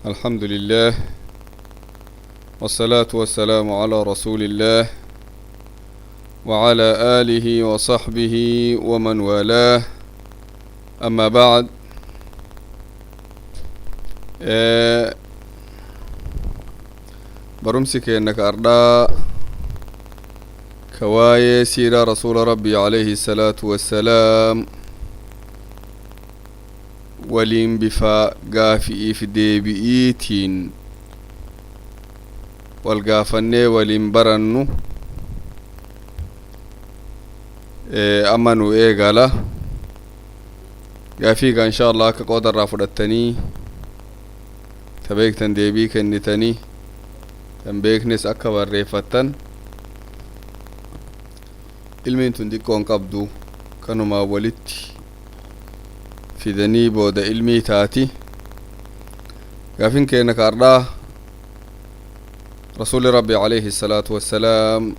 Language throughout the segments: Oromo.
الحمد لله والصلاة والسلام على رسول الله وعلى آله وصحبه ومن والاه أما بعد. Barumsi keenna ka ardhaa ka waa'ee siiraa rasuula rabbii alayhi salaatu wassalaam waliin bifa gaafi'iif deebi'iitiin wal gaafannee waliin barannu amma nu eegala. Gaafiiga insha Allah akka qooda irraa fudhattanii ta beektan deebii kennitanii tan beeknes akka barreeffattan. Ilmiin tun xiqqoon qabdu kanumaa walitti fidanii booda ilmii taati. Gaafin keenya ka ardhaa: Rasuuli rabbi alayhi salaatu wassalaam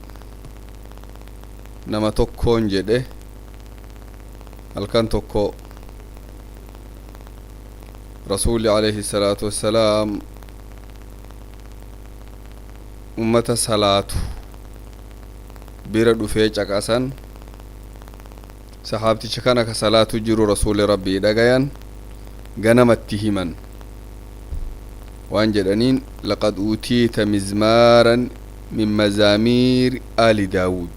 nama tokkoon jedhe halkan tokko rasuuli alayhi salaatu wassalaam ummata salaatu bira dhufee caqasan. Sahaabticha kana ka salaatu jiru rasuuli rabbii dhagayan, ganamatti himan. Waan jedhaniin: "Laqad uutiita mizmaaran min mazaamiir aali Daawud."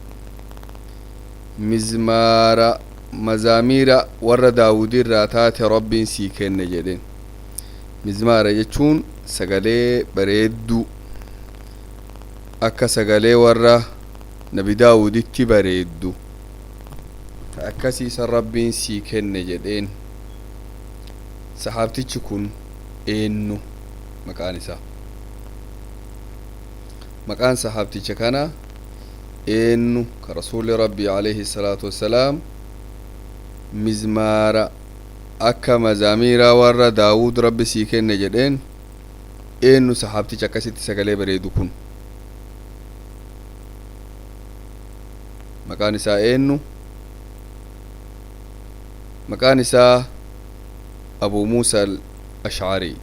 Mizmaara mazaamiira warra Daawudirraa taate Rabbiin sii kenne jedheen. Mizmaara jechuun sagalee bareedduu, akka sagalee warra Nabi Daawuditti bareeddu ta akkasiisan Rabbiin sii kenne jedheen. Sahaabtichi kun eenyu maqaan isaa? Maqaan sahaabticha kana eenyu ka rasuuli rabbii alayhi salaatu wassalaam mizmaara akka mazaamiiraa warra Daawud Rabbi sii kenne jedheen? Eenyu sahaabticha akkasitti sagalee bareedu kun? Maqaan isaa eenyu? Maqaan isaa Abu Muusa al Ashcarii.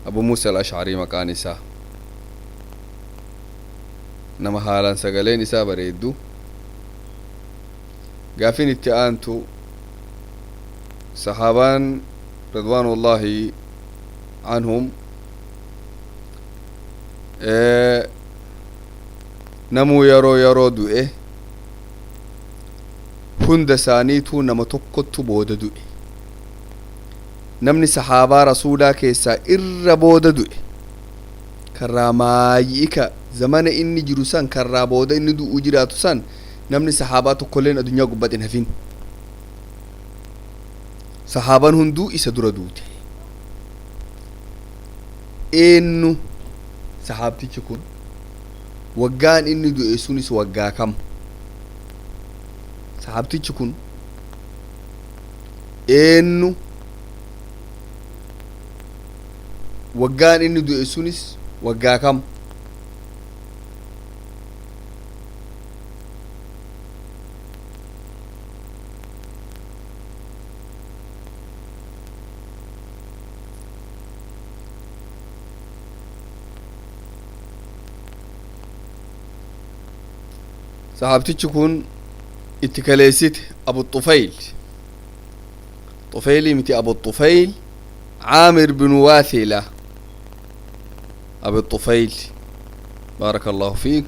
Abu Muusa al Ashcarii maqaan isaa. Nama haalaan sagaleen isaa bareeddu. Gaafin itti aantu: sahaabaan ridwaanullahi anhum namuu yeroo yeroo du'e, hunda isaaniituu nama tokkottu booda du'e. Namni sahaabaa rasuulaa keessaa irra booda du'e, karraa maayyi'i ka zamana inni jiru san karraa booda inni du'uu jiraatu san, namni sahaabaa tokkolleen addunyaa gubbaatti hin hafin, sahaabaan hunduu isa dura duute. Eenyu sahaabtichi kun? Waggaan inni du'e sunis waggaa kam? Sahaabtichi kun eenyu? Waggaan inni du'e sunis waggaa kam? Sahaabtichi kun itti kaleessite Abu Xufayl. Xufeylii miti, Abu Xufayl Caamir bin Waathila. Abu Xufayl, baaraka Allahu fiik.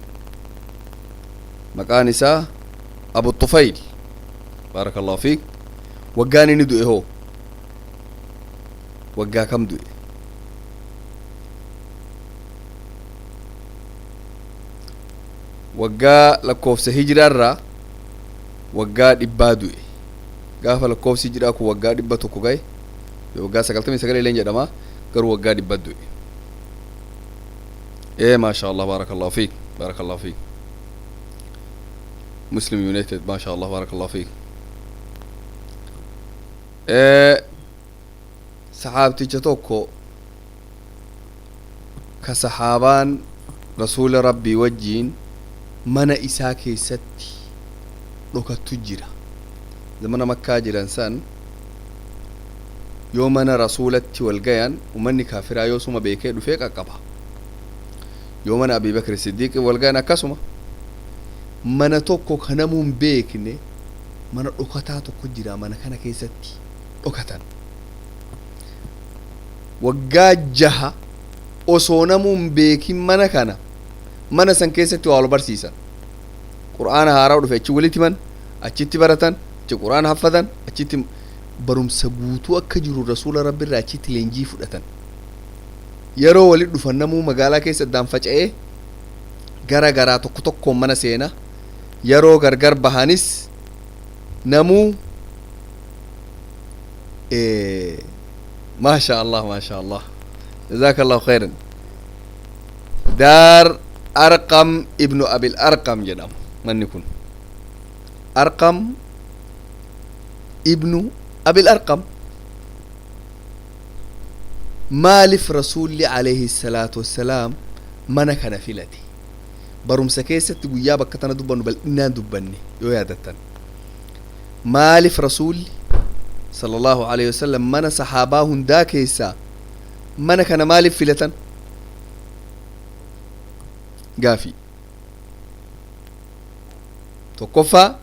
Maqaan isaa Abu Xufayl, baaraka Allahu fiik. Waggaan inni du'e hoo waggaa kam du'e? Waggaa lakkoofsa hijiraarraa waggaa 100 du'e. Gaafa lakkoofsi hijiraa kun waggaa 100 gahe, waggaa 99 illee jedhama, garuu waggaa 100 du'e. Ee, maasha Allah, baarakallahu fiik, baarakallahu fiik. Muslim United, maasha Allah, baarakallahu fiik. Saxaabticha tokko ka saxaabaan rasuula rabbii wajjiin mana isaa keessatti dhokattu jira. Zamana Makkaa jiran san Yoo mana rasuulatti wal gayan ummanni kaafiraa yoo suma beekee dhufee qaqqaba. Yoo mana Abi Bakr Siddiiqi wal gayan akkasuma. Mana tokko kanamuu hin beekne, mana dhokataa tokko jira, mana kana keessatti dhokatan. Waggaa 6 osoo namuu hin beekin mana kana, mana san keessatti waa wal barsiisan. Qur'aana haaraa dhufe achi walitti himan, achitti baratan, achi qur'aana haffatan, achitti barumsa guutuu akka jiru rasuula rabbi irraa achitti leenjii fudhatan. Yeroo walit dhufan namuu magaalaa keessa addaan faca'ee gara garaa tokko tokkoon mana seena. Yeroo gargar bahanis namuu maasha Allah, maasha Allah, jazaaka Allahu khayran. Daar Arqam ibnu Abil Arqam jedhama manni kun, Arqam ibnu Abil Arqam. Maaliif rasuulli alayhi salaatu wassalaam mana kana filate? Barumsa keessatti guyyaa bakka tana dubbannu bal'inaan dubbanne yoo yaadattan. Maaliif rasuulli sallallahu alayhi wasallam mana sahaabaa hundaa keessaa mana kana maaliif filatan? Gaafii tokkoffaa,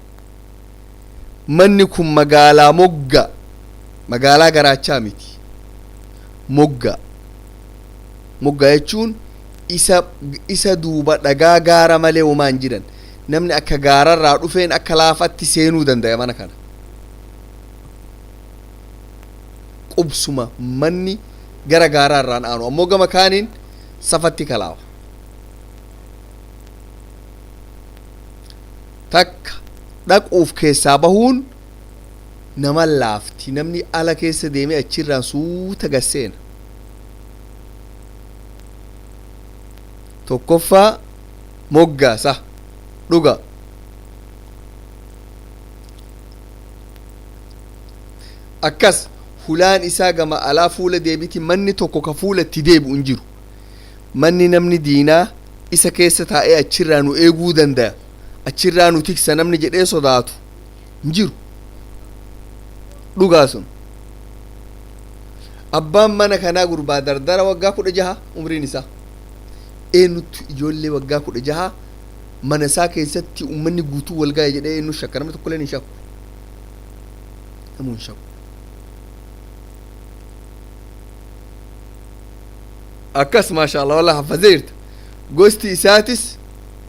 manni kun magaalaa mogga, magaalaa garaachaa miti, mogga. Mogga jechuun isa duuba dhagaa gaara malee homaa hin jiran. Namni akka gaararraa dhufeen akka laafatti seenuu dandaya mana kana. Qubsuma manni gara gaaraarraan aanu, ammoo gama kaaniin safatti kalaawa. Takka dhaquuf keessaa bahuun nama laafti, namni ala keessa deemee achirraan suuta gasseena. Tokkoffaa moggaasa dhuga. Akkas hulaan isaa gama alaa fuula deebiti. Manni tokko ka fuula itti deebi'u hin jiru. Manni namni diinaa isa keessa taa'ee achirraa nu eeguu danda'a, achirraa nu tiksa namni jedhee sodaatu hin jiru. Dhugaa sun abbaan mana kanaa gurbaa dardara waggaa 16 umriin isaa. Eenyutu ijoollee waggaa 16 mana isaa keessatti ummanni guutuu wal gaa'e jedhee eenyu shakka? Namni tokkolleen hin shakku, namuu hin shakku. Akkas, maasha Allah, wallah hafazee jirta. Gosti isaatis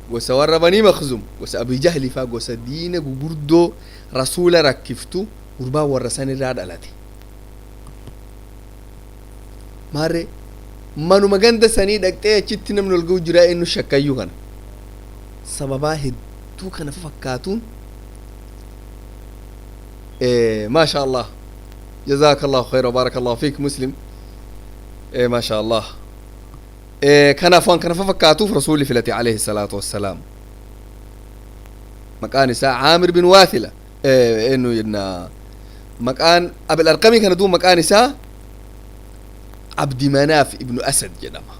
gosa warra Banii Makzum, gosa Abii Jahli faa, gosa diina gugurdoo rasuula rakkiftu. Gurbaan warra san irraa dhalate. Maarree manuma ganda sanii dhaqxee achitti namni ol ga'u jira, eenyu shakkayyuu? Kana sababaa hedduu kana fakkaatuun. Maasha Allah, jazaaka Allahu khayra, baaraka Allahu fiik Muslim. Maasha Allah, kanaaf waan kana fakkaatuuf rasuulli filate alayhi salaatu wassalaam. Maqaan isaa Caamir bin Waathila. Eenyu jenna maqaan Abil Arqamii kana? Duuba maqaan isaa Abdi Manaaf ibnu Asad jedhama.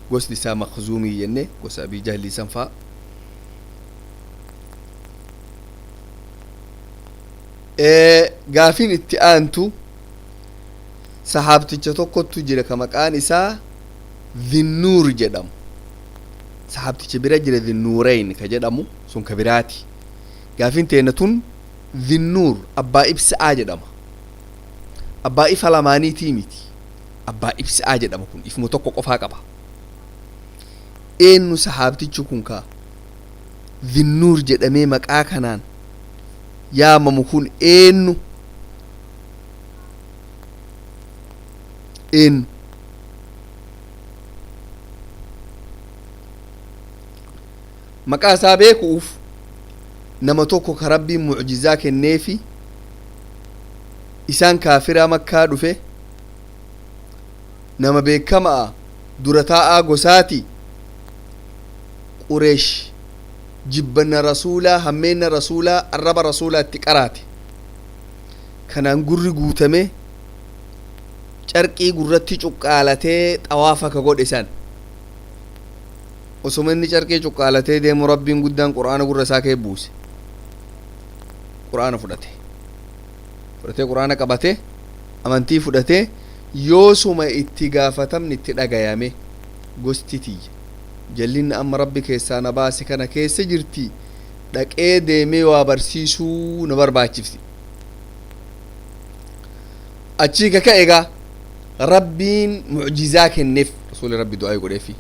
Gosni isaa Makzuumii jenne, gosa Abii Jahlii san faa. Gaafiin itti aantu, sahaabticha tokkotu jira ka maqaan isaa Dhinnuur jedhamu. Sahaabticha bira jira Dhinnuureyn ka jedhamu, sun ka biraati. Gaafiin teenna tun Dhinnuur abbaa ibsa'aa jedhama. Abbaa ifa lamaaniitii miti, abbaa ibsa'aa jedhama. Kun ifuma tokko qofaa qaba. Eenyu sahaabtichi kun ka Dhinnuur jedhamee maqaa kanaan yaamamu kun? Eenyu, eenyu? Maqaa isaa beekuuf nama tokko ka rabbiin mucjizaa kenneefi isaan kaafiraa Makkaa dhufe, nama beekamaa, dura taa'aa gosaati Qureesh, jibbanna rasuulaa, hammeenna rasuulaa, arraba rasuulaa itti qaraate. Kanaan gurri guutame, carqii gurratti cuqqaalatee xawaafa ka godhe san. Osoma inni carqii cuqqaalatee deemu rabbiin guddaan qur'aana gurra isaa kee buuse. Qur'aana fudhate, fudhatee qur'aana qabate. Amantii fudhatee yoosuma itti gaafatamni itti dhagayame, gosti tiyya jallinni amma rabbi keessaa na baase kana keessa jirti, dhaqee deemee waa barsiisuu na barbaachifti. Achii ka ka'e egaa rabbiin mucjizaa kenneef, rasuuli rabbi du'aa godheefi.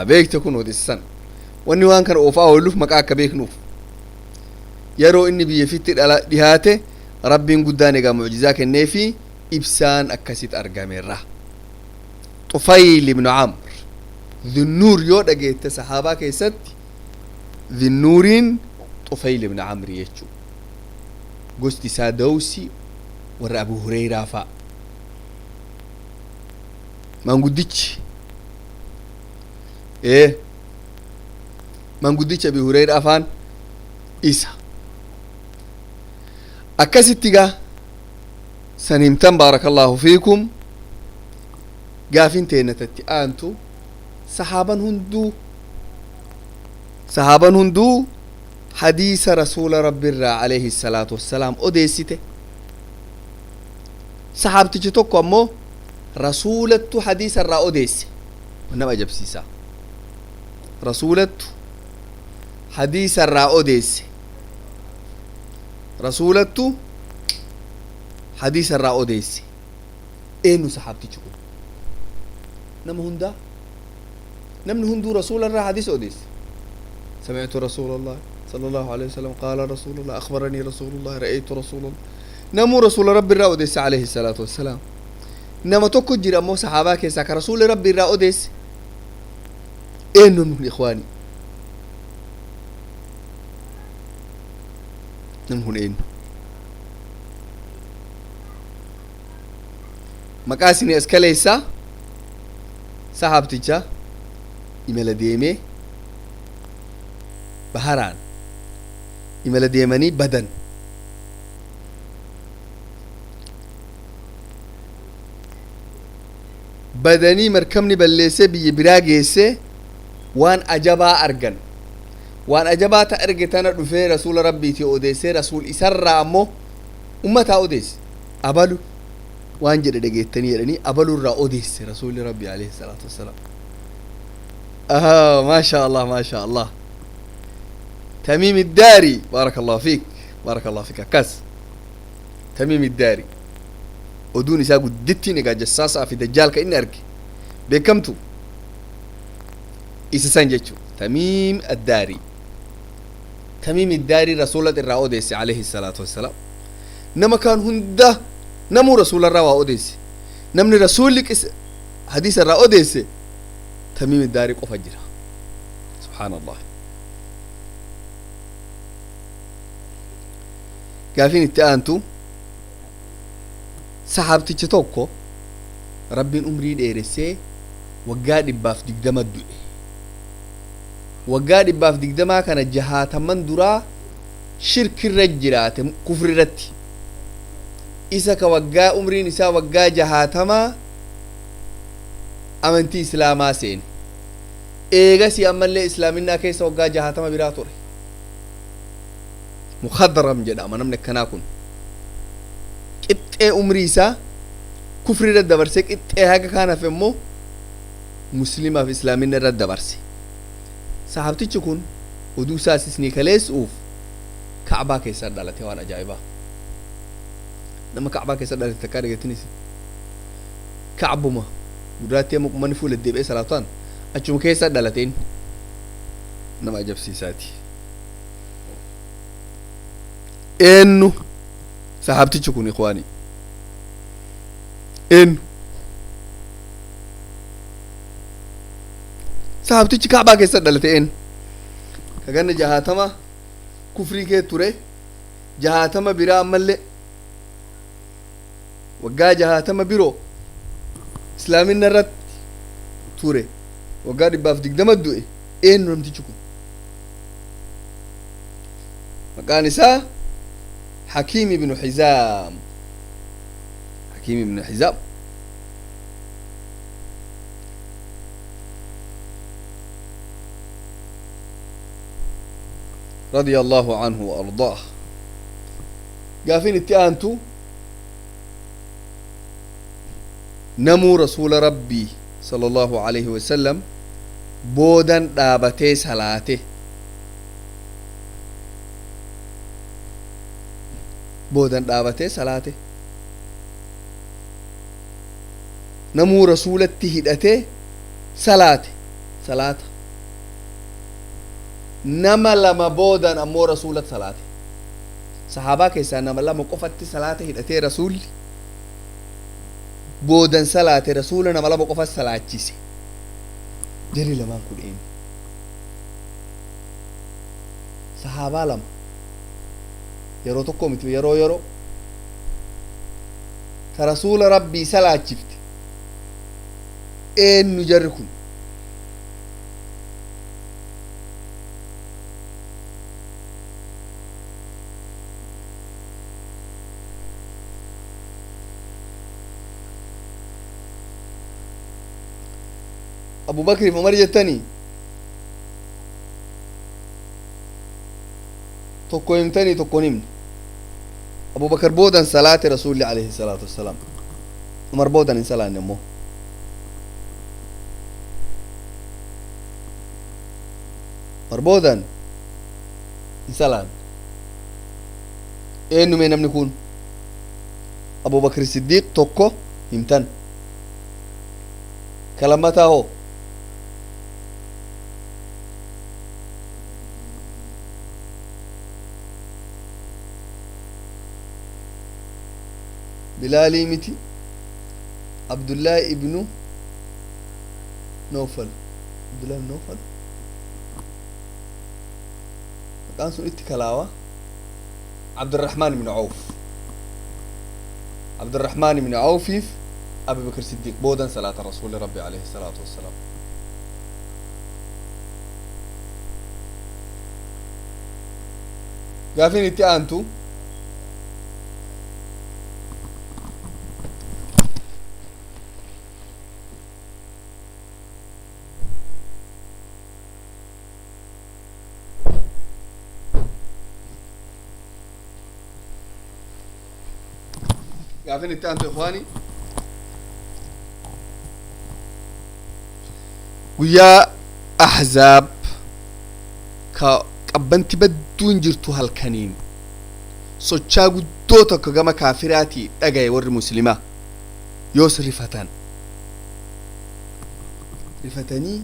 Beekte kun san wanni waan kana oofaa ooluuf maqaa akka beeknuuf. Yeroo inni biyya fitti dhihaate rabbiin guddaan egaa mucjizaa kenneefi ibsaan akkasit argameerra. Xufayl ibnu Amr Dhinnuur yoo dhageette, sahaabaa keessatti Dhinnuuriin Xufayl ibnu Amri jechuu, gosti isaa Dawsi, warra Abu Hureyraa fa'a, maanguddichi maanguddichi Abi Hureyraa afaan isa akkasitti gaa san himtan. Baarakallaahu fiikum. Gaafin teennatatti aantu, sahaaban hunduu hadiisa rasuula rabbiirraa alayhi salaatu wassalaam odeessite. Sahaabtichi tokko ammoo rasuulattu hadiisa irraa odeesse. Nama ajabsiisa, rasuulattu hadiisa irraa odeesse, rasuulattu hadiisa irraa odeesse. Eenyu sahaabtichi kun? Nama hundaa, namni hunduu rasuula irraa hadiisa odeesse. سمعت رسول الله صلى الله عليه وسلم، قال رسول الله، أخبرني رسول الله، رأيت رسول الله. Namuu rasuula rabbi irraa odeesse عليه الصلاة والسلام. Nama tokko jira ammoo sahaabaa keessaa ka rasuula rabbi irraa odeesse. Eenyu nun, ikhwaani? Namni kun eenyu? Maqaa isinii as kaleessaa sahaabticha imala deemee, baharaan imala deemanii badan. Badanii markabni balleessee biyya biraa geessee waan ajabaa argan. Waan ajabaa ta arge tana dhufee rasuula rabbiitii odeessee, rasuul isarraa ammoo ummataa odeesse. Abalu waan jedhe dhageettanii jedhanii, abalu irraa odeesse rasuulli rabbi alayhi salaatu wassalaam. آه ما شاء الله، ما شاء الله، تميم الداري. بارك الله فيك، بارك الله فيك. Akkas تميم الداري oduun isaa guddittiin egaa jassaasaa fi dajjaal ka inni arge beekamtu isa san jechu. Tamiim Addaari, Tamiim Iddaarii rasuula irraa odeesse alayhi salaatu wassalaam. Nama kaan hunda namuu rasuula irraa waa odeesse. Namni rasuulli hadiisa irraa odeesse Tamiim Iddaarii qofa jira. Subhaan Allah. Gaafiin itti aantu, sahaabtichi tokko rabbiin umrii dheeressee waggaa 120 du'e. Waggaa 120 kana jahaatamman duraa shirkirra jiraate, kufrirratti. Isa ka waggaa umriin isaa waggaa 60 amantii islaamaa seene, eegasi ammallee islaaminaa keessa waggaa 60 biraa ture. Mukadram jedhama namni akkanaa kun. Qixxee umrii isaa kufri irra dabarse, qixxee haga kaan hafe immoo muslimaaf islaamina irra dabarse. Sahabtichi kun oduu isaas isnii kaleessuuf Kacbaa keessa dhalate. Waan ajaa'ibaa, nama Kacbaa keessa dhalate takkaa dhageettinis? Kacbuma gurraatti amma ummanni fuula deebi'ee salaatan achuma keessa dhalateen. Nama ajabsiisaati. Eenyu sahaabtichi kun, ikhwaani? Eenyu sahaabtichi Kacbaa keessa dhalate? Eenyu ka ganna 60 kufrii kee ture, 60 biraa ammallee waggaa 60 biroo islaaminna irratti ture, waggaa 120 du'e? Eenyu namtichi kun? Maqaan isaa Hakiim ibnu Xizaam. Hakiim ibnu Xizaam. رضي الله عنه وأرضاه. Gaafin itti aantu, Namuu rasuula rabbii sallallahu alaihi wasallam boodan dhaabatee salaate. Boodan dhaabatee salaate. Namuu rasuulatti hidhatee salaate salaata. Nama lama boodan ammoo rasuulatti salaate. Sahaabaa keessaa nama lama qofatti salaata hidhatee rasuulli boodan salaate. Rasuula nama lama qofa salaachise. Jarri lamaan kun eenyu? Sahaabaa lama yeroo tokko miti, yeroo ta rasuula rabbii salaachifte eenyu jarri kun? Abu Bakriif Umar jettanii tokko himtanii, tokko hin himne. Abu Bakar boodan salaate rasuulli alayhi salaatu wassalaam, Umar boodan hin salaanne. Immoo Umar boodan hin salaanne. Eenyume namni kun? Abu Bakr Siddiiq tokko himtan. Ka lammataa hoo? Bilaalii miti. Abdullaahi ibnu Noofal. Abdullaahi ibnu Noofal maqaan sun itti kalaawa. Abdurrahmaan ibnu Awf. Abdurrahmaan ibnu Awfiif Abu Bakr Siddiiq boodan salaata rasuuli rabbi alayhi salaatu wassalaam. Gaafin itti aantu, gaafin itti aantu ikhwaani, guyyaa Ahzaab ka qabbanti badduun jirtu halkaniin sochaa guddoo tokko gama kaafiraatii dhagaye. Warri muslimaa yoos rifatan, rifatanii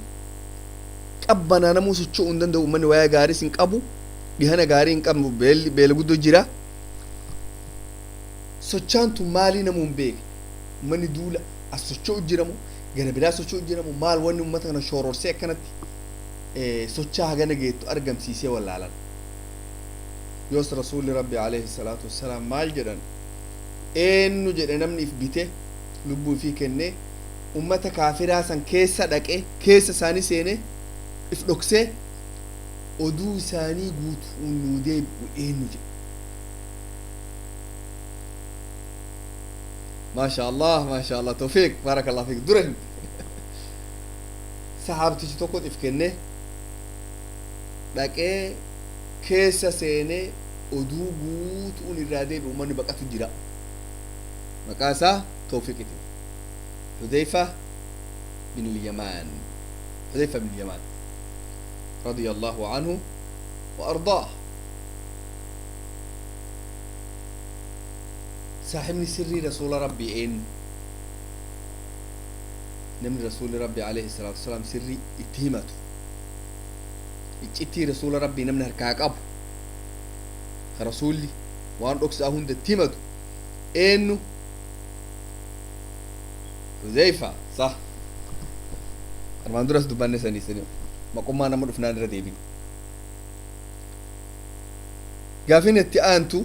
qabbanaa namuu socho'uu hin danda'u. Ummanni wayaa gaariis hin qabu, dhihana gaarii hin qabu, beelli beela guddoo jira. Sochaan tun maalii namuu hin beekne. Ummanni duula as socho'u jiramu, gara biraa socho'u jiramu, maal wanni ummata kana shororsee akkanatti sochaa hagana geettu argamsiisee wallaalan. Yoos rasuulli rabbi alayhi salaatu wassalaam maal jedhan? Eenyu jedhe namni if bite, lubbuu ifii kenne, ummata kaafiraa san keessa dhaqe, keessa isaanii seene, if dhoksee oduu isaanii guutuun nuu deebi'u eenyu jedhe? Maasha Allah, maasha Allah, Tawfiiq, baarakallahu fiik. Dura himte. Sahaabtichi tokko if kenne, dhaqee keessa seenee oduu guutuun irraa deebi'u. Ummanni baqatu jira. Maqaa isaa Tawfiiqiti. Hudeyfa bin Lyamaan, Hudeyfa bin Lyamaan رضي الله عنه وأرضاه. Saahibni sirrii rasuula rabbii eenyu? Namni rasuulli rabbii alayhi salaatu wasalaam sirrii itti himatu, iccittii rasuula rabbii namni harkaa qabu, ka rasuulli waan dhoksaa hunda itti himatu eenyu? Huzeyfa sah. Armaan duras dubbanne sanii sanii maqummaa nama dhufnaan irra deebine. Gaafin itti aantu,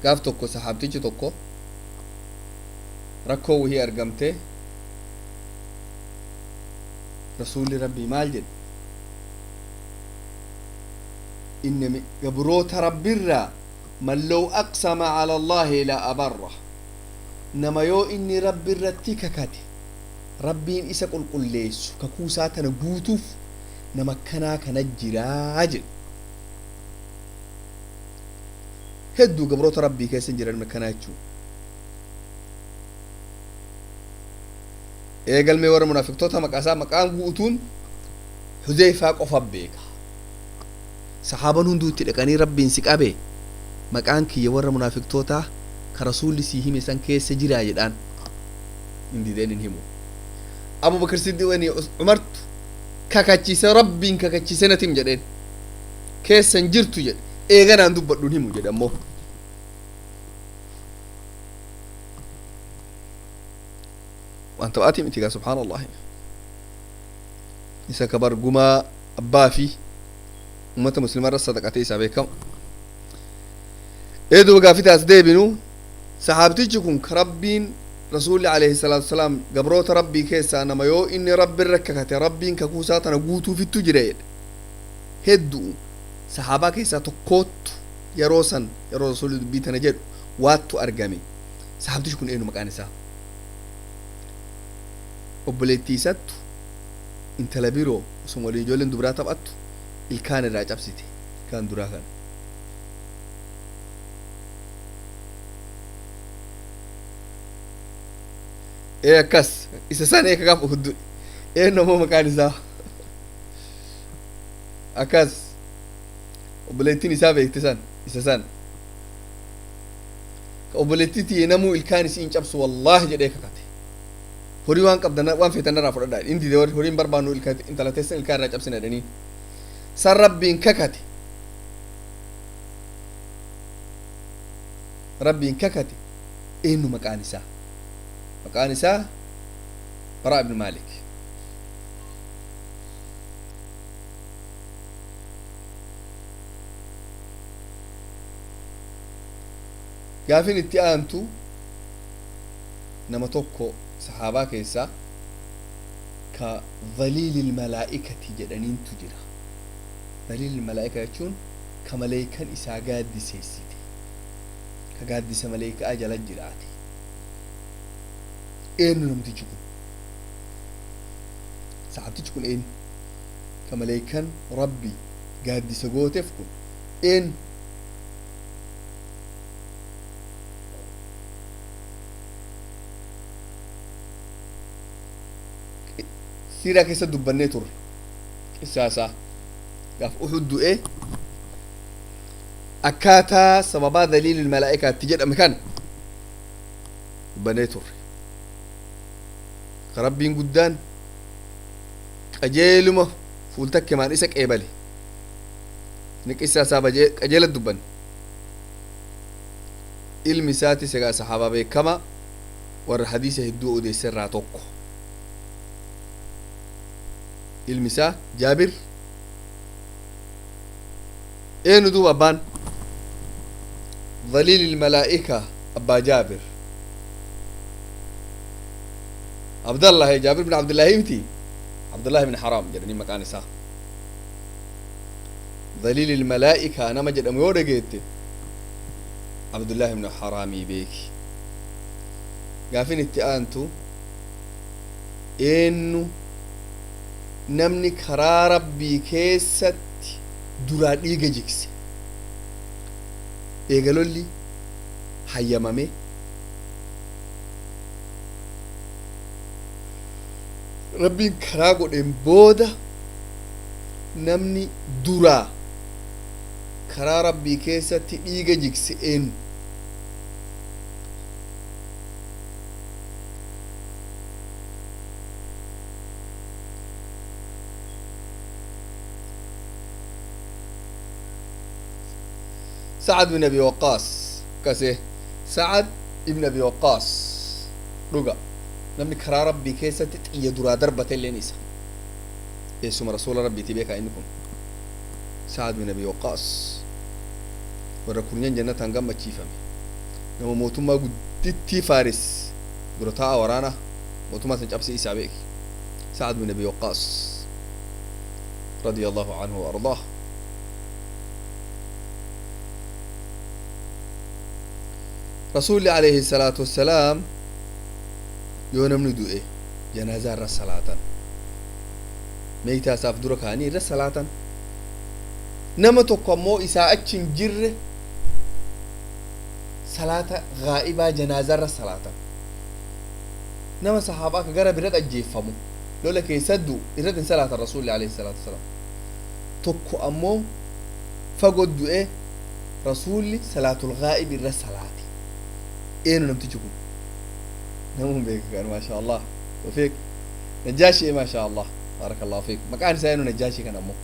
gaaf tokko sahaabtichi tokko rakkoo wahii argamte. Rasuulli rabbii maal jedhe? Inni gabroota rabbirraa man law aqsama ala Allaahi la abarra, nama yoo inni rabbi irratti kakate rabbiin isa qulqulleessu, kakuu isaa tana guutuuf nama akkanaa kana jiraa jedhe. Hedduu gabroota rabbii keessa hin jiran akkanaa jechuu. Ee, galmee warra munaafiqtoota maqaa isaa maqaan guutuun Huzeyfaa qofa beeka. Saxaaban hunduu itti dhaqanii, "Rabbiin si qabe, maqaan kiyya warra munaafiqtootaa ka rasuulli sii hime san keessa jiraa?" jedhaan. Hin dideen, hin himu. Abubakar Siddiqanii Umartu kakachiise, "Rabbiin kakachiise natim" jedheen. "Keessan jirtu" jedhe. "Eeganaan dubbadhuun himu" jedhe. Ammoo waan taphaatii miti gaa. Subhaan Allahi, isa kabar gumaa abbaa fi ummata muslimaa irra sadaqatee isaa beekamu. Ee, duba gaafii taas deebinu, saxaabtichi kun ka Rabbiin, rasuulli alayhi salaatu wasalaam, "Gabroota Rabbii keessaa nama yoo inni Rabbi irra kakate Rabbiin kakuusaa tana guutuufittu jira" jedhe hedduu saxaabaa keessaa tokkoottu yeroo san, yeroo rasuulli dubbii tana jedhu waattu argame. Saxaabtichi kun eenyu maqaan isaa? Obboleettii isattu intala biroo osuma waliin ijoolleen dubaraa taphattu ilkaan irraa cabsite, ilkaan duraa kana. Ee, akkas isa san. Ee, kagaaf uhuddu eenyu ammoo maqaan isaa? Akkas obboleettiin isaa beekte san, isa san ka obboleettii tiyye namuu ilkaan isii hin cabsu wallaahi jedhee kakate. "Horii waan qabdan, waan feetan irraa fudhadhaa." Inni dide. "Warri horiin barbaannu, intala teessan ilkaan irraa cabsina" jedhanii. San Rabbiin kakate, Rabbiin kakate. Eenyu maqaan isaa? Maqaan isaa Baraa ibn Maalik. Gaafin itti aantu, nama tokko sahaabaa keessaa ka dhaliilil malaa'ikati jedhaniintu jira. Dhaliilil malaa'ika jechuun ka maleeykan isaa gaaddiseessite, ka gaaddisa maleeykaa jala jiraate. Eenyu namtichi kun? Saxaabtichi kun eenyu ka maleeykan Rabbi gaaddisa gooteef kun eenyu? Siiraa keessa dubbannee turre qissaasaa. Gaaf Uhud du'ee akkaataa sababaa daliilil malaa'ikaatti jedhame kana dubbannee turre, ka Rabbiin guddaan qajeeluma fuultakkemaan isa qeebale. Ni qissaasaa qajeela dubbanne. Ilmi isaatis egaa saxaabaa beekama, warra hadiisa hedduu odeesse irraa tokko, ilmi isaa Jaabir. Eenyu duuba abbaan dhaliil ilmalaa'ika, abbaa Jaabir? Abdallah, Jaabir bin Abdillahi miti, Abdullahi bin Haram jedhanii maqaan isaa. Dhaliil ilmalaa'ika nama jedhamu yoo dhageette, Abdullahi ibn Haraamii beeki. Gaafin itti aantu, eenyu namni karaa Rabbii keessatti duraa dhiiga jigse, eegalolli hayyamame, Rabbiin karaa godheen booda, namni duraa karaa Rabbii keessatti dhiiga jigse eenyu? Sacad bin Abi Waqaas kase, Sacad ibn Abi Waqaas dhuga. Namni karaa Rabbii keessatti xiyya duraa darbate illeen isa, eessuma rasuula Rabbiiti beekaa. Inni kun Sacad bin Abi Waqaas, warra kurnyan jannataan gammachiifame, nama mootummaa guddittii Faaris dura taa'a waraana mootummaa san cabsee isaa beeki, Sacad bin Abi Waqaas رضي الله عنه وأرضاه. Rasuulli alayhi salaatu wassalaam yoo namni du'e janaazaa irra salaatan, meeytaa isaaf dura ka'anii irra salaatan. Nama tokko ammoo isaa achi hin jirre salaata gaa'ibaa, janaazaa irra salaatan. Nama sahaabaa ka gara biratti ajjeeffamu lola keessaddu irratti hin salaatan rasuulli alayhi salaatu wasalaam. Tokko ammoo fagoo du'e, rasuulli salaatul ghaa'ib irra salaate. Eenyu namtichi kun? Namuun beeka kan. Maasha Allah, tawfiiq Najaashii. Maasha Allah, baarakallahu fiik. Maqaan isaa eenyu Najaashii kan ammoo?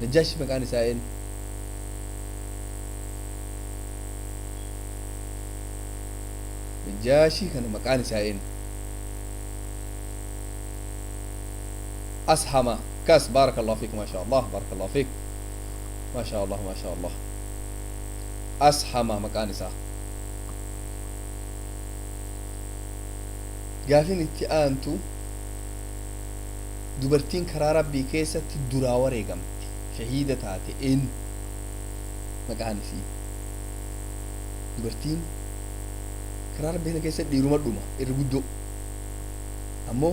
Najaashii maqaan isaa eenyu? Najaashii kana maqaan isaa eenyu? Ashama kas. Baarakallahu fiik. Maasha Allah, baarakallahu fiik. Maasha Allah, maasha Allah. Ashama maqaan isaa. Gaafin itti aantu, dubartiin karaa rabbii keessatti duraa wareegamte, shahiida taate, eenyu maqaan isii? Dubartiin karaa rabbii kana keessa dhiiruma dhuma irri guddoo, ammoo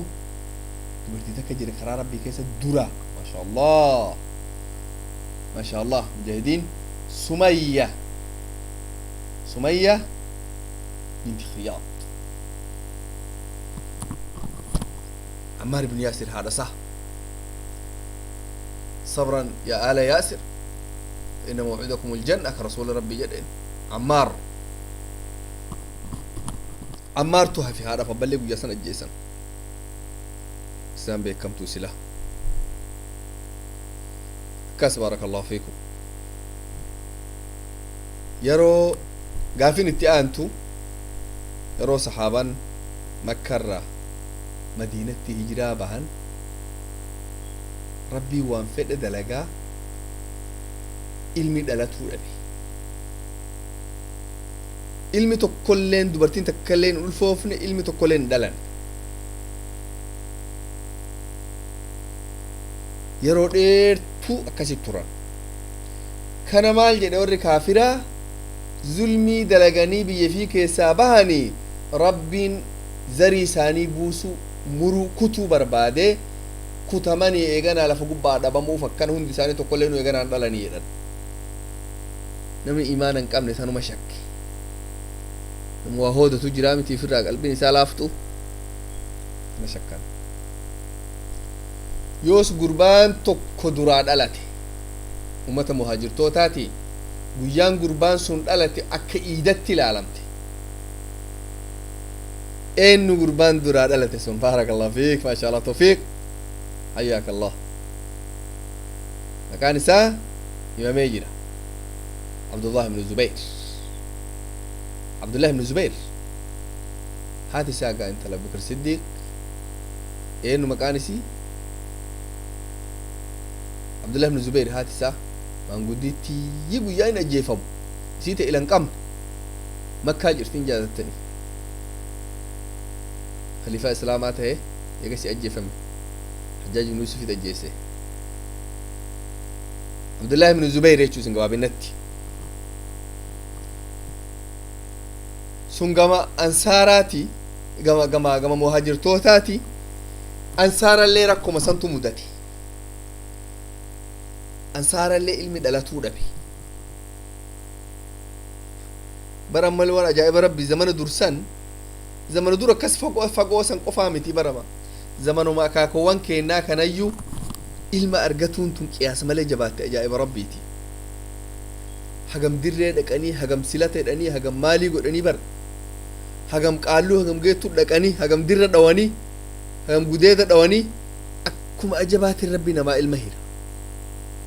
dubartii takka jira karaa rabbii keessa duraa. Maasha Allah, maasha Allah. Mujaahidiin Sumayya, Sumayya binti Khiyaad. Ammaar ibn Yaasir haadha isaa. صبرا يا آل ياسر إن موعدكم الجنة كرسول ربي جدين. عمار، عمار في هذا فبلغ جسن الجيسن إسلام بكم توسلة كاس. بارك الله فيكم. Yeroo gaafin itti aantu, yeroo saxaaban Makkarraa Madiinatti hijiraa bahan, rabbii waan fedhe dalagaa, ilmi dhalatuu dhabe. Ilmi tokkolleen, dubartiin takkalleen hin ulfoofne, ilmi tokkolleen hin dhalan. Yeroo dheertuu akkasitti turan. Kana maal jedhe warri kaafiraa? Zulmii dalaganii biyya fi keessaa bahanii, rabbiin zarii isaanii buusuu, muruu, kutuu barbaadee kutamanii eeganaa lafa gubbaa dhabamuuf akkana hundi isaanii tokkollee nu eeganaan dhalanii jedhan. Namni imaana hin qabne sanuma shakke. Nama waa hoodatu jiraa miti ifirraa qalbiin isaa laaftu kana shakkan. Yoos gurbaan tokko duraa dhalate ummata muhaajirtootaati. Guyyaan gurbaan sun dhalate akka iidatti ilaalamte. Eenyu gurbaan duraa dhalate sun? Baarakallahu fiik. Maasha Allah, tawfiiq, hayyaaka Allah. Maqaan isaa himamee jira, Abdullah ibnu Zubayr. Abdullah ibnu Zubayr, haati isaa gaa intala Abubakar Siddiiq. Eenyu maqaan isii? Abdullah ibnu Zubayr, haati isaa maanguddittii guyyaa inni ajjeefamu isii ta'e ilan qabne Makkaa jirtiin jaalattanii khaliifaa islaamaa ta'e. Eegasii ajjeefame, Hajjaaj ibnu Yuusufit ajjeese. Abdullah ibnu Zubayr jechuu isin gabaabinatti sun gama ansaaraati, gama muhaajirtootaati. Ansaarallee rakkoma santu mudate. Ansaarallee ilmi dhalatuu dhabe. Bara ammallee waan ajaa'iba rabbi, zamana dursan, zamana dur akkas fagoo fagoo san qofaa miti, barama zamanuma akaakowwan keennaa kanayyuu ilma argatuun tun qiyaasa malee jabaatte. Ajaa'iba rabbiiti. Hagam dirree dhaqanii, hagam silata jedhanii, hagam maalii godhanii, bar hagam qaalluu, hagam geettuu dhaqanii, hagam dirra dhawanii, hagam gudeeda dhawanii, akkuma ajabaatiin rabbi namaa ilma hira.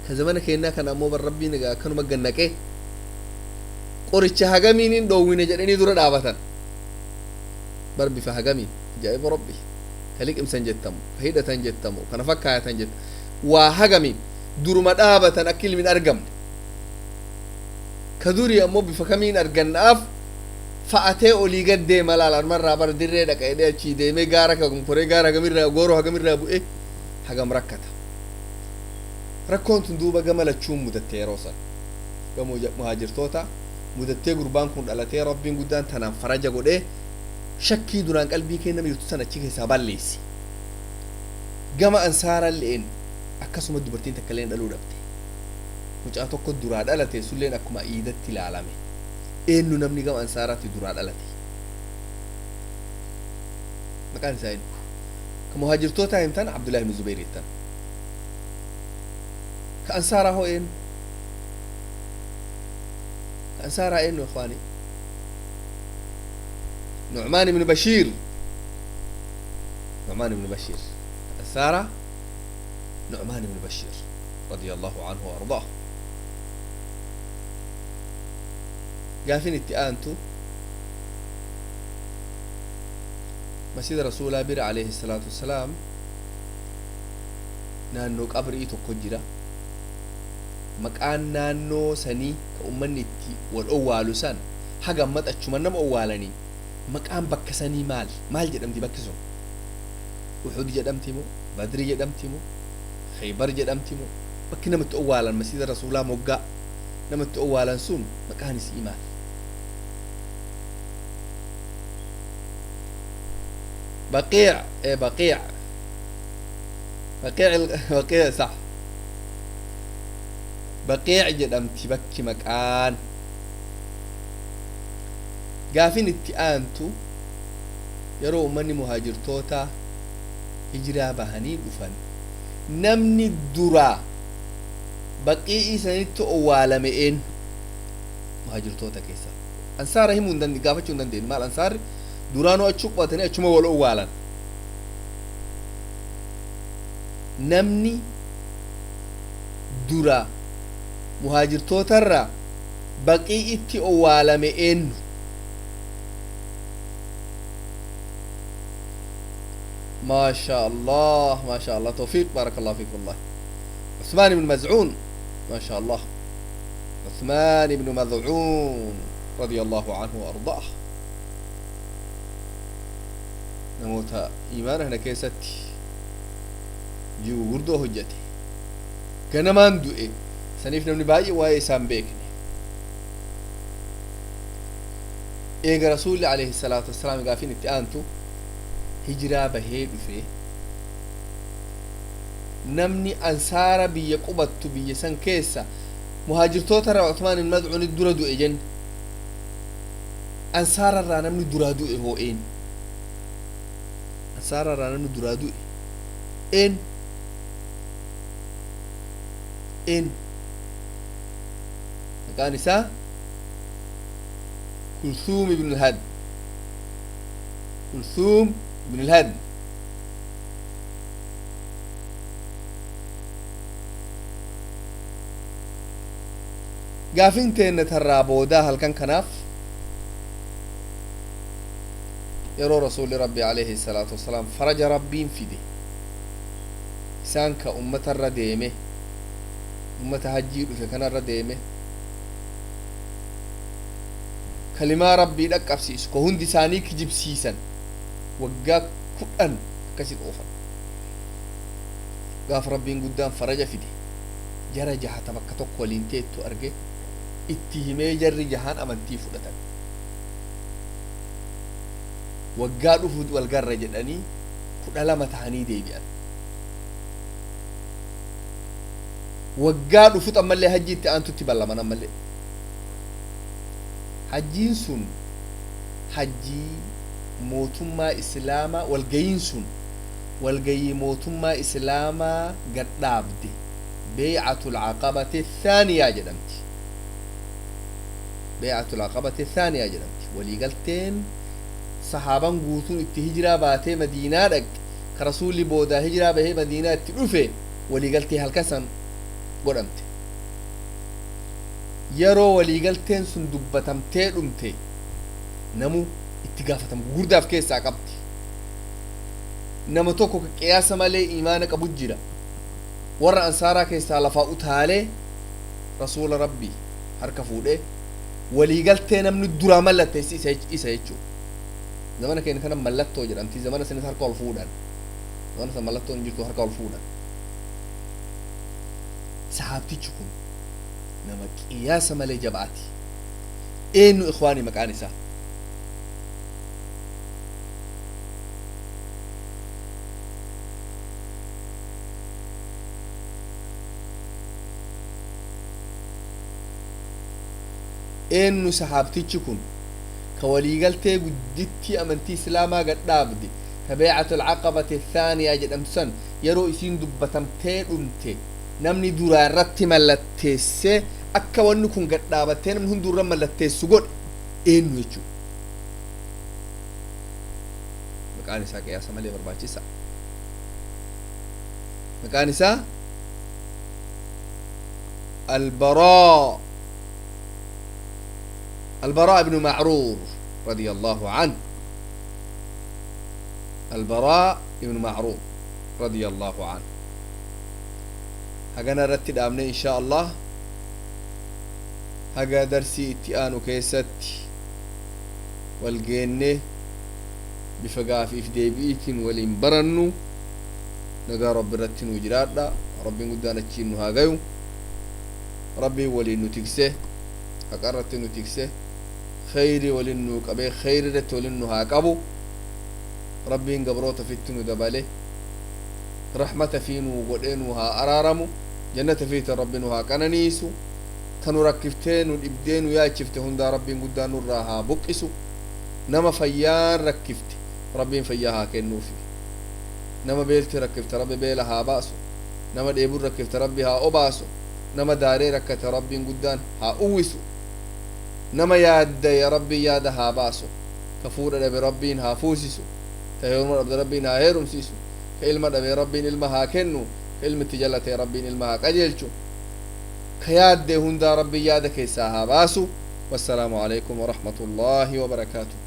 Ka zamana keennaa kana ammoo bar rabbiin egaa akkanuma gannaqee qoricha hagamiin hin dhoowwine jedhanii dura dhaabatan bar bifa hagamiin. Ajaa'iba rabbi, ka liqimsan jettamu, ka hidhatan jettamu, kana fakkaatan jetta, waa hagamiin duruma dhaabatan akka ilmi hin argamne. Ka durii ammoo bifa kamiin argannaaf fa'atee olii gad deema laal. Armarraa bara dirree dhaqa jedhee achii deemee gaara hagam koree, gaara hagamirraa gooroo hagamirraa bu'ee hagam rakkata. Rakkoon tun duuba gama lachuun mudatte. Yeroo san gama muhaajirtoota mudattee, gurbaan kun dhalatee, rabbiin guddaan tanaan faraja godhee shakkii duraan qalbii kennama jirtu san achi keessaa balleessi. Gama ansaaralleen akkasuma dubartiin takka illeen dhaluu dhabde. Mucaa tokko duraa dhalate, sulleen akkuma iidatti ilaalame. Eenyu namni gama ansaaraatti duraa dhalate? Maqaan isaa eenyu? Ka muhaajirtoota himtan Abdullahi ibn Zubayr jettan. Ka ansaaraa hoo eenyu? Ka ansaaraa eenyu ikhwaani? Nucmaan ibn Bashiir. Nucmaan ibn Bashiir ansaaraa, Nucmaan ibn Bashiir رضي الله عنه وأرضاه. Gaafin itti aantu, masjida rasuulaa bira alayhi salaatu wassalaam naannoo qabrii tokko jira. Maqaan naannoo sanii ka ummanni itti wal owwaalu san haga maxachuma nama owwaalanii, maqaan bakka sanii maal maal jedhamti bakki sun? Uxud jedhamti moo, Badri jedhamti moo, Khaybar jedhamti moo? Bakki namatti owwaalan masjida rasuulaa moggaa namatti owwaalan sun maqaan isii maal? Baqiic ee Baqiic, Baqiic, Baqiic, sax, Baqiic jedhamti bakki maqaan. Gaafin itti aantu, yeroo ummanni muhaajirtoota hijiraa bahanii dhufan, namni duraa baqii'ii sanitti owwaalame eenyu muhaajirtoota keessa? Ansaara himuu hin dandeenye, gaafachuu hin dandeenye. Maal, ansaarri duraanuu achi qubatanii achuma wal owwaalan. Namni dura muhaajirtootarraa baqii'itti owwaalame eenyu? ما شاء الله، ما شاء الله، توفيق، بارك الله فيك. والله عثمان بن مزعون، ما شاء الله، عثمان بن مذعون رضي الله عنه وأرضاه. Namoota iimaana kana keessatti jiru gurdoo hojjate. Ganamaan du'e, saniif namni baay'ee waa'ee isaan beekne. Eega rasuulli alayhi salaatu wassalaam, gaafin itti aantu, hijiraa bahee dhufe, namni ansaara biyya qubattu biyya san keessa muhaajirtoota irraa Uthmaan ibn Mad'uun dura du'e jenne. Ansaara irraa namni duraa du'e hoo eenyu? Ansaara irraa namni duraa du'e eenyu? Eenyu? Maqaan isaa Kulsuum ibn al-Had, Kulsuum ibn al-Had. Gaafin teenna tarraa boodaa halkan kanaaf, yeroo rasuulli rabbi alayhi salaatu wasalaam faraja rabbiin fide, isaan ka ummata irra deeme, ummata hajjii dhufe kanarra deeme, kalimaa rabbii dhaqqabsiisu ka hundi isaanii kijibsiisan, waggaa 10 akkasit oofan. Gaaf rabbiin guddaan faraja fide, jara jahata bakka tokko waliin teettu arge, itti himee, jarri jahaan amantii fudhatan. Waggaa dhufu wal garra jedhanii 12 tahanii deebi'an. Waggaa dhufut ammallee hajji itti aantutti ballaman. Ammallee hajjiin sun hajjii mootummaa islaamaa, walgayiin sun walgayii mootummaa islaamaa gadhaabde, beeycatul caqabati thaaniyaa jedhamti. Beeycatul caqabati thaaniyaa jedhamti. Waliigalteen sahaaban guutuun itti hijiraa baatee Madiinaa dhaqxe, ka rasuulli boodaa hijiraa bahee Madiinaa itti dhufe, waliigaltee halkan san godhamte. Yeroo waliigalteen sun dubbatamtee dhumte, namu itti gaafatamu gugurdaaf keessaa qabdi. Nama tokko ka qiyaasa malee imaana qabu jira warra ansaaraa keessaa, lafaa utaalee rasuula rabbii harka fuudhee waliigaltee namni duraa mallatteessi isa jechuu. Zamana keenya kana mallattoo jedhamti, zamana sanis harka ol fuudhan. Zamana san mallattoon hin jirtu, harka ol fuudhan. Sahaabtichi kun nama qiyaasa malee jabaati. Eenyu ikhwaani maqaan isaa? Eenyu sahaabtichi kun ka waliigaltee guddittii amantii islaamaa gadhaabde, Tabeecatu alcaqabati athaaniyaa jedhamsan yeroo isiin dubbatamtee dhumte, namni duraa irratti mallatteessee akka wanni kun gadhaabattee namni hunduu irra mallatteessu godhe eenyu jechuu? Maqaan isaa qiyaasa malee barbaachisa. Maqaan isaa البراء، البراء بن معرور رضي الله عنه، البراء بن معرور رضي الله عنه. هجنا رتد أمني إن شاء الله هجا درسي اتيانو كيست والجنة بفقاف في ديبيت ولين نقا رب رتن وجرادة ربي قدانا تشينو هاقيو rabbii waliin nu tikse, haqa irratti nu tikse, kheyri waliin nu qabee kheyri irratti waliin nu haa qabu. Rabbiin gabroota fitti nu dabale, rahmata fi nu godhee nu haa araaramu, jannata fiitin rabbi nu haa qananiisu. Ta nu rakkiftee nu dhibdee nu yaachifte hundaa rabbiin guddaa nurraa haa buqqisu. Nama fayyaan rakkifte rabbiin fayyaa haa kennuufi. Nama beelti rakkifte rabbi beela haa baasu. Nama dheebun rakkifte rabbi haa obaasu. Nama daaree rakkate rabbiin guddaan haa uwwisu. Nama yaaddaye rabbiin yaada haa baasu. Ka fuudha dhabe rabbiin haa fuusisu. Ta heeruma dhabde rabbiin haa heerumsiisu. Ka ilma dhabe rabbiin ilma haa kennu. Ka ilmi itti jallatee rabbiin ilma haa qajeelchu. Ka yaaddee hundaa rabbiin yaada keessaa haa baasu. Wassalaamu alaikum warahmatullaahi wabarakaatuh.